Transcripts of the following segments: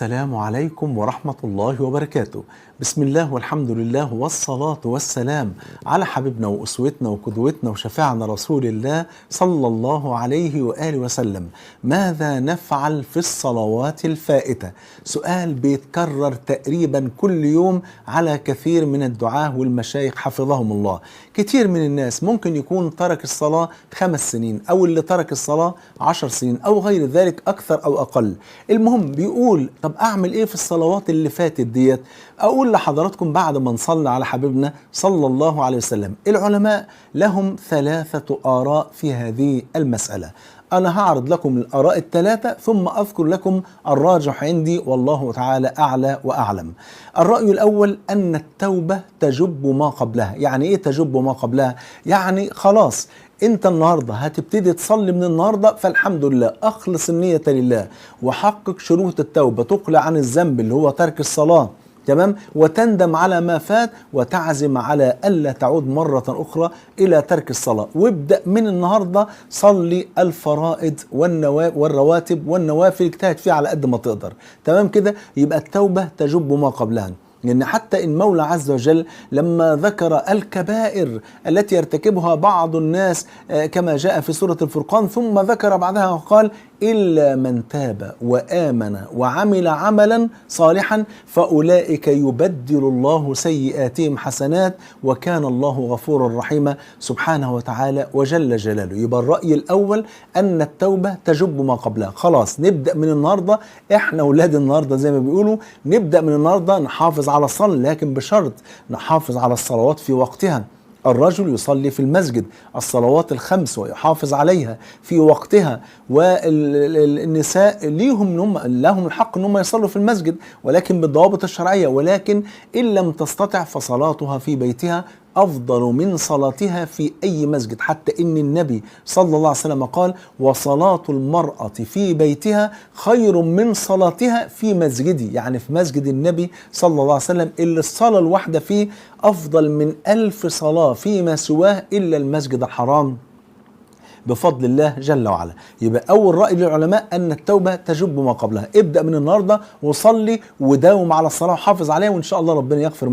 السلام عليكم ورحمة الله وبركاته. بسم الله والحمد لله والصلاة والسلام على حبيبنا وأسوتنا وقدوتنا وشفيعنا رسول الله صلى الله عليه وآله وسلم. ماذا نفعل في الصلوات الفائتة؟ سؤال بيتكرر تقريبا كل يوم على كثير من الدعاة والمشايخ حفظهم الله. كتير من الناس ممكن يكون ترك الصلاة 5 سنين، أو اللي ترك الصلاة 10 سنين، أو غير ذلك، أكثر أو أقل. المهم بيقول طب أعمل إيه في الصلوات اللي فاتت ديت؟ أقول لحضراتكم بعد ما نصلي على حبيبنا صلى الله عليه وسلم، العلماء لهم 3 آراء في هذه المسألة. أنا هعرض لكم الآراء ال3 ثم أذكر لكم الراجح عندي، والله تعالى أعلى وأعلم. الرأي الأول أن التوبة تجب ما قبلها. يعني إيه تجب ما قبلها؟ يعني خلاص أنت النهاردة هتبتدي تصلي من النهاردة، فالحمد لله أخلص النية لله وحقق شروط التوبة، تقلع عن الذنب اللي هو ترك الصلاة، تمام، وتندم على ما فات وتعزم على ألا تعود مرة أخرى إلى ترك الصلاة، وابدأ من النهاردة صلي الفرائض والرواتب والنوافل، اجتهد فيها على قد ما تقدر، تمام كده. يبقى التوبة تجب ما قبلها. لأن حتى المولى عز وجل لما ذكر الكبائر التي يرتكبها بعض الناس كما جاء في سورة الفرقان، ثم ذكر بعدها وقال إلا من تاب وآمن وعمل عملا صالحا فأولئك يبدل الله سيئاتهم حسنات وكان الله غفورا رحيما سبحانه وتعالى وجل جلاله. يبقى الرأي الأول أن التوبة تجب ما قبلها. خلاص نبدأ من النهاردة، إحنا أولاد النهاردة زي ما بيقولوا، نبدأ من النهاردة نحافظ على الصلاة، لكن بشرط نحافظ على الصلوات في وقتها. الرجل يصلي في المسجد الصلوات 5 ويحافظ عليها في وقتها، والنساء ليهم لهم الحق ان هم يصلوا في المسجد ولكن بالضوابط الشرعية، ولكن إن لم تستطع فصلاتها في بيتها أفضل من صلاتها في أي مسجد. حتى إن النبي صلى الله عليه وسلم قال وصلاة المرأة في بيتها خير من صلاتها في مسجدي، يعني في مسجد النبي صلى الله عليه وسلم اللي الصلاة الواحدة فيه أفضل من 1000 صلاة فيما سواه إلا المسجد الحرام بفضل الله جل وعلا. يبقى أول رأي للعلماء أن التوبة تجب ما قبلها. ابدأ من النهاردة وصلي وداوم على الصلاة وحافظ عليها، وإن شاء الله ربنا يغفر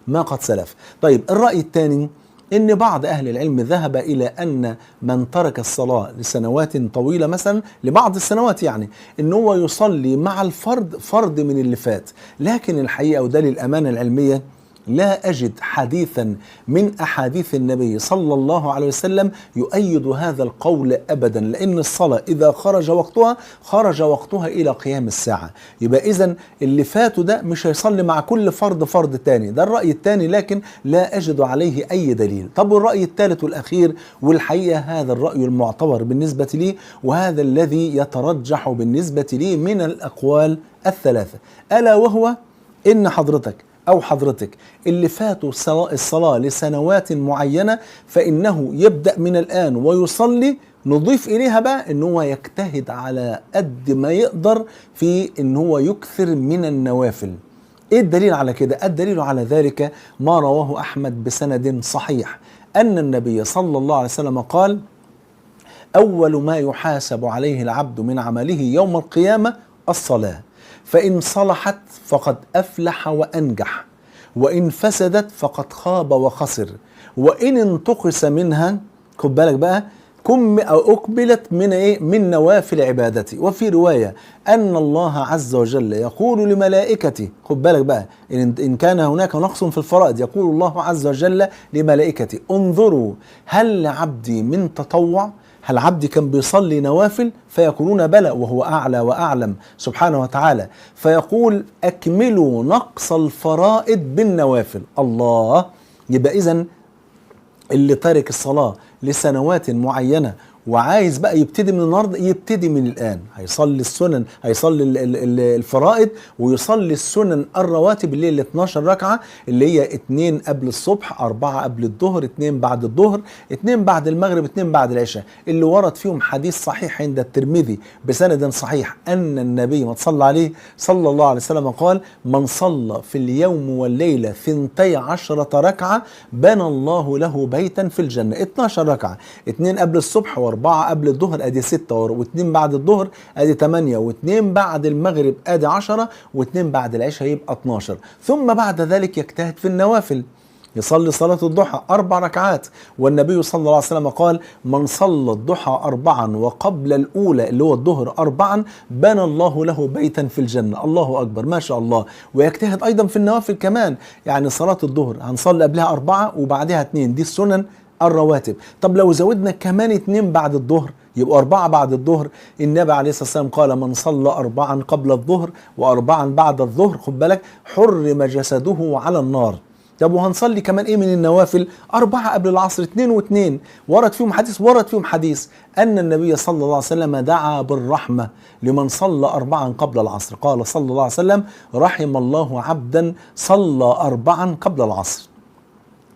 ما قد سلف. طيب الرأي الثاني إن بعض أهل العلم ذهب إلى أن من ترك الصلاة لسنوات طويلة، مثلا لبعض السنوات، يعني إن هو يصلي مع الفرد فرد من اللي فات. لكن الحقيقة وده للأمانة العلمية لا أجد حديثا من أحاديث النبي صلى الله عليه وسلم يؤيد هذا القول أبدا، لأن الصلاة إذا خرج وقتها خرج وقتها إلى قيام الساعة. يبقى إذن اللي فاته ده مش هيصلي مع كل فرد فرد تاني. ده الرأي التاني، لكن لا أجد عليه أي دليل. طب والرأي الثالث والأخير، والحقيقة هذا الرأي المعتبر بالنسبة لي وهذا الذي يترجح بالنسبة لي من الأقوال ال3، ألا وهو إن حضرتك أو حضرتك اللي فاتوا الصلاة لسنوات معينة فإنه يبدأ من الآن ويصلي. نضيف إليها بقى إن هو يجتهد على قد ما يقدر في إن هو يكثر من النوافل. إيه الدليل على كده؟ الدليل على ذلك ما رواه أحمد بسند صحيح أن النبي صلى الله عليه وسلم قال أول ما يحاسب عليه العبد من عمله يوم القيامة الصلاة، فإن صلحت فقد أفلح وأنجح، وإن فسدت فقد خاب وخسر، وإن انتقص منها، خد بالك بقى، كم أو أقبلت من إيه؟ من نوافل عبادتي. وفي رواية أن الله عز وجل يقول لملائكته، خد بالك بقى، إن كان هناك نقص في الفرائض، يقول الله عز وجل لملائكته انظروا هل لعبدي من تطوع، هل عبدي كان بيصلي نوافل؟ فيقولون بلى، وهو أعلى وأعلم سبحانه وتعالى. فيقول أكملوا نقص الفرائض بالنوافل. الله، يبقى إذن اللي تارك الصلاة لسنوات معينة وعايز بقى يبتدي من النهارده، يبتدي من الآن، هيصلي السنن، هيصلي الفرائض ويصلي السنن الرواتب اللي هي 12 ركعة، اللي هي 2 قبل الصبح، 4 قبل الظهر، 2 بعد الظهر، 2 بعد المغرب، 2 بعد العشاء، اللي ورد فيهم حديث صحيح عند الترمذي بسند صحيح أن النبي ما صلى عليه صلى الله عليه وسلم قال من صلى في اليوم والليلة 12 ركعة بنى الله له بيتا في الجنة. 12 ركعة، 2 قبل الصبح و4 و4 قبل الظهر ادي 6، و2 بعد الظهر ادي 8، و2 بعد المغرب ادي 10، و2 بعد العشاء يبقى 12. ثم بعد ذلك يجتهد في النوافل، يصلي صلاة الضحى 4 ركعات، والنبي صلى الله عليه وسلم قال من صلى الضحى 4 وقبل الأولى اللي هو الظهر 4 بنى الله له بيتا في الجنة. الله أكبر، ما شاء الله. ويجتهد أيضا في النوافل كمان، يعني صلاة الظهر هنصلي قبلها 4 وبعدها 2، دي السنن الرواتب. طب لو زودنا كمان 2 بعد الظهر يبقى 4 بعد الظهر. النبي عليه الصلاة والسلام قال من صلى 4 قبل الظهر و4 بعد الظهر، خد بالك، حرم جسده على النار. طب وهنصلي كمان ايه من النوافل؟ 4 قبل العصر، 2 و2. ورد فيهم حديث، ورد فيهم حديث أن النبي صلى الله عليه وسلم دعا بالرحمة لمن صلى 4 قبل العصر، قال صلى الله عليه وسلم رحم الله عبدا صلى 4 قبل العصر.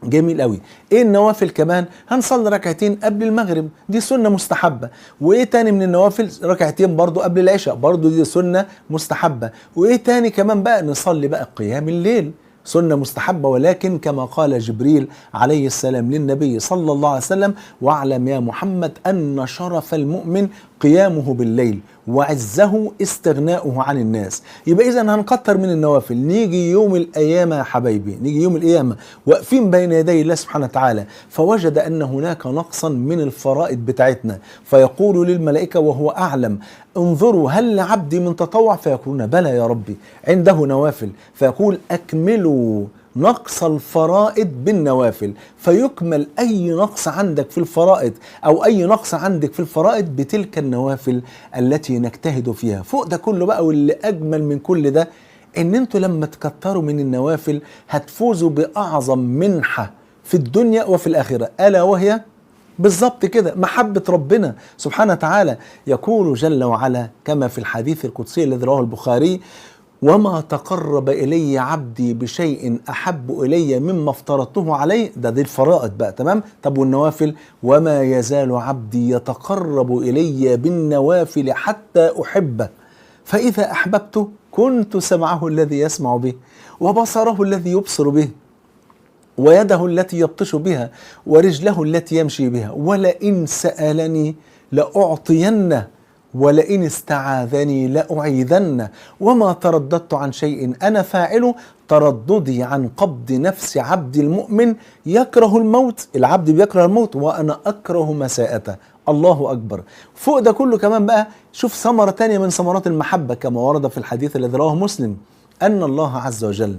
جميل قوي. ايه النوافل كمان؟ هنصلي ركعتين قبل المغرب، دي سنة مستحبة. وايه تاني من النوافل؟ ركعتين برضو قبل العشاء، برضو دي سنة مستحبة. وايه تاني كمان بقى؟ نصلي بقى قيام الليل، سنة مستحبة، ولكن كما قال جبريل عليه السلام للنبي صلى الله عليه وسلم واعلم يا محمد أن شرف المؤمن قيامه بالليل وعزه استغناؤه عن الناس. يبقى إذا هنكتر من النوافل. نيجي يوم القيامة يا حبايبي، نيجي يوم القيامة واقفين بين يدي الله سبحانه وتعالى، فوجد أن هناك نقصا من الفرائض بتاعتنا، فيقول للملائكة وهو أعلم انظروا هل لعبدي من تطوع؟ فيقولون بلى يا ربي، عنده نوافل. فيقول أكملوا نقص الفرائض بالنوافل، فيكمل أي نقص عندك في الفرائض أو أي نقص عندك في الفرائض بتلك النوافل التي نجتهد فيها. فوق ده كله بقى، واللي أجمل من كل ده، إن أنتوا لما تكتروا من النوافل هتفوزوا بأعظم منحة في الدنيا وفي الآخرة، ألا وهي بالظبط كده محبة ربنا سبحانه وتعالى. يقول جل وعلا كما في الحديث القدسي الذي رواه البخاري: وما تقرب إلي عبدي بشيء أحب إلي مما افترضته عليه. ده دي الفرائض بقى، تمام. طب والنوافل؟ وما يزال عبدي يتقرب إلي بالنوافل حتى أحبه، فإذا أحببته كنت سمعه الذي يسمع به، وبصره الذي يبصر به، ويده التي يبطش بها، ورجله التي يمشي بها، ولئن سألني لأعطينه، ولئن استعاذني لأعيذنه، وما ترددت عن شيء أنا فاعله ترددي عن قبض نفس عبد المؤمن يكره الموت. العبد بيكره الموت وأنا أكره مساءته. الله أكبر. فوق ده كله كمان بقى شوف ثمرة تانية من ثمرات المحبة، كما ورد في الحديث الذي رواه مسلم أن الله عز وجل،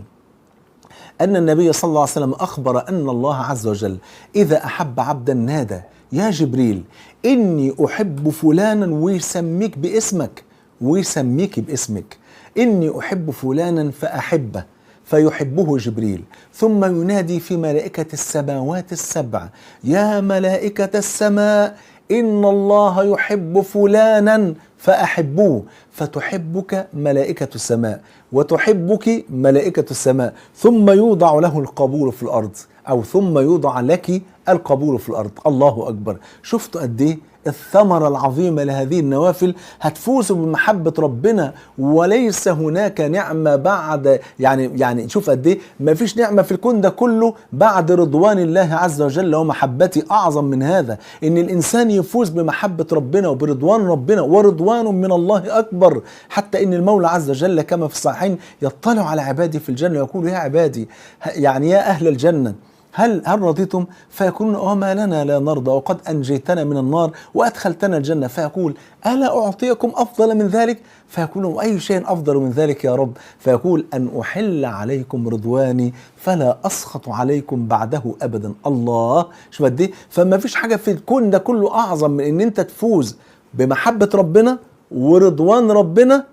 أن النبي صلى الله عليه وسلم أخبر أن الله عز وجل إذا أحب عبدا نادى: يا جبريل إني أحب فلانا، ويسميك باسمك، ويسميك باسمك، إني أحب فلانا فأحبه، فيحبه جبريل. ثم ينادي في ملائكة السماوات السبع: يا ملائكة السماء إن الله يحب فلانا فأحبوه، فتحبك ملائكة السماء وتحبك ملائكة السماء. ثم يوضع له القبول في الأرض، أو ثم يوضع لك القبول في الأرض. الله أكبر. شفت قد إيه الثمرة العظيمة لهذه النوافل؟ هتفوزوا بمحبة ربنا، وليس هناك نعمة بعد، يعني شوف قد إيه، ما فيش نعمة في الكون ده كله بعد رضوان الله عز وجل ومحبته أعظم من هذا، إن الإنسان يفوز بمحبة ربنا وبرضوان ربنا، ورضوان من الله أكبر. حتى إن المولى عز وجل كما في الصحيحين يطلع على عباده في الجنة ويقول: يا عبادي، يعني يا أهل الجنة، هل رضيتم؟ فيقولون: وما لنا لا نرضى وقد أنجيتنا من النار وأدخلتنا الجنة. فيقول: ألا أعطيكم أفضل من ذلك؟ فيقولون: أي شيء أفضل من ذلك يا رب؟ فيقول: أن أحل عليكم رضواني فلا أسخط عليكم بعده أبدا. الله، شوف قد إيه. فما فيش حاجة في الكون ده كله أعظم من إن أنت تفوز بمحبة ربنا ورضوان ربنا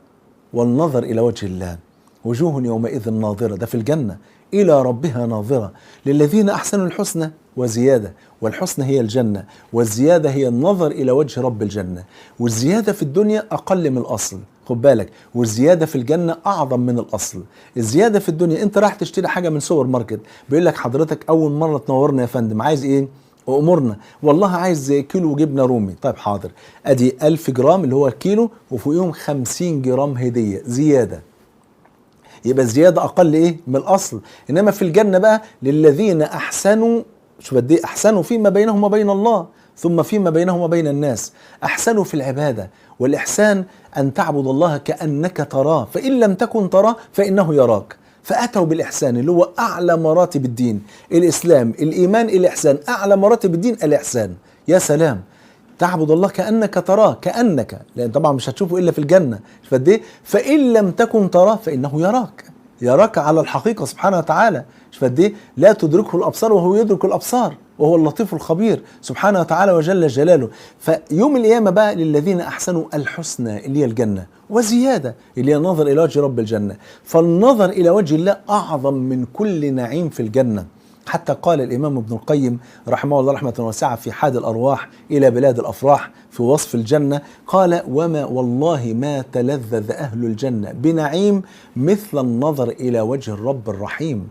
والنظر إلى وجه الله. وجوه يومئذ ناظرة، ده في الجنة، إلى ربها ناظرة. للذين أحسنوا الحسنى وزيادة، والحسنى هي الجنة، والزيادة هي النظر إلى وجه رب الجنة. والزيادة في الدنيا أقل من الأصل، خد بالك، والزيادة في الجنة أعظم من الأصل. الزيادة في الدنيا، أنت راح تشتري حاجة من سوبر ماركت، بيقول لك حضرتك أول مرة تنورنا يا فندم، عايز إيه؟ أمورنا، والله عايز كيلو جبنة رومي. طيب حاضر، أدي 1000 جرام اللي هو الكيلو، وفوقيهم 50 جرام هدية زيادة، يبقى الزيادة أقل إيه من الأصل. إنما في الجنة بقى للذين أحسنوا، شوف قد إيه، أحسنوا فيما بينهم وبين الله، ثم فيما بينهم وبين الناس. أحسنوا في العبادة، والإحسان أن تعبد الله كأنك تراه، فإن لم تكن تراه فإنه يراك. فأتوا بالإحسان اللي هو أعلى مراتب الدين، الإسلام، الإيمان، الإحسان، أعلى مراتب الدين الإحسان. يا سلام، تعبد الله كأنك تراه، كأنك، لأن طبعا مش هتشوفه إلا في الجنة، فدي فإن لم تكن تراه فإنه يراك، يراك على الحقيقة سبحانه وتعالى. فدي لا تدركه الأبصار وهو يدرك الأبصار وهو اللطيف الخبير سبحانه وتعالى وجل جلاله. فيوم القيامة بقى للذين أحسنوا الحسنى اللي هي الجنة، وزيادة اللي هي النظر إلى وجه رب الجنة. فالنظر إلى وجه الله أعظم من كل نعيم في الجنة. حتى قال الإمام ابن القيم رحمه الله رحمة واسعة في حاد الأرواح إلى بلاد الأفراح في وصف الجنة، قال: وما والله ما تلذذ أهل الجنة بنعيم مثل النظر إلى وجه الرب الرحيم،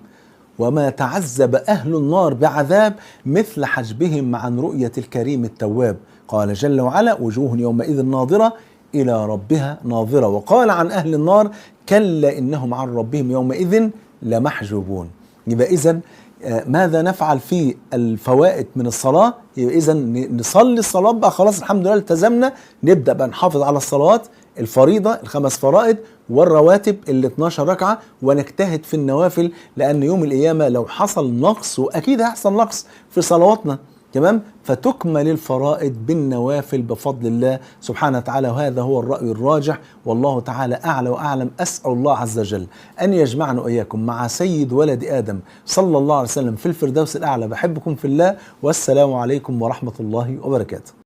وما تعذب أهل النار بعذاب مثل حجبهم عن رؤية الكريم التواب. قال جل وعلا: وجوه يومئذ ناظرة إلى ربها ناظرة. وقال عن أهل النار: كلا إنهم عن ربهم يومئذ لمحجوبون. يبقى إذن ماذا نفعل في الفوائد من الصلاة؟ يبقى إذن نصلي الصلاة بقى، خلاص الحمد لله التزمنا، نبدأ بقى نحافظ على الصلوات الفريضة الخمس فرائض والرواتب ال 12 ركعة، ونجتهد في النوافل، لأن يوم القيامة لو حصل نقص، وأكيد هيحصل نقص في صلواتنا، تمام، فتكمل الفرائض بالنوافل بفضل الله سبحانه وتعالى. وهذا هو الرأي الراجح، والله تعالى أعلى وأعلم. أسأل الله عز وجل أن يجمعنا وإياكم مع سيد ولد آدم صلى الله عليه وسلم في الفردوس الأعلى. بحبكم في الله، والسلام عليكم ورحمة الله وبركاته.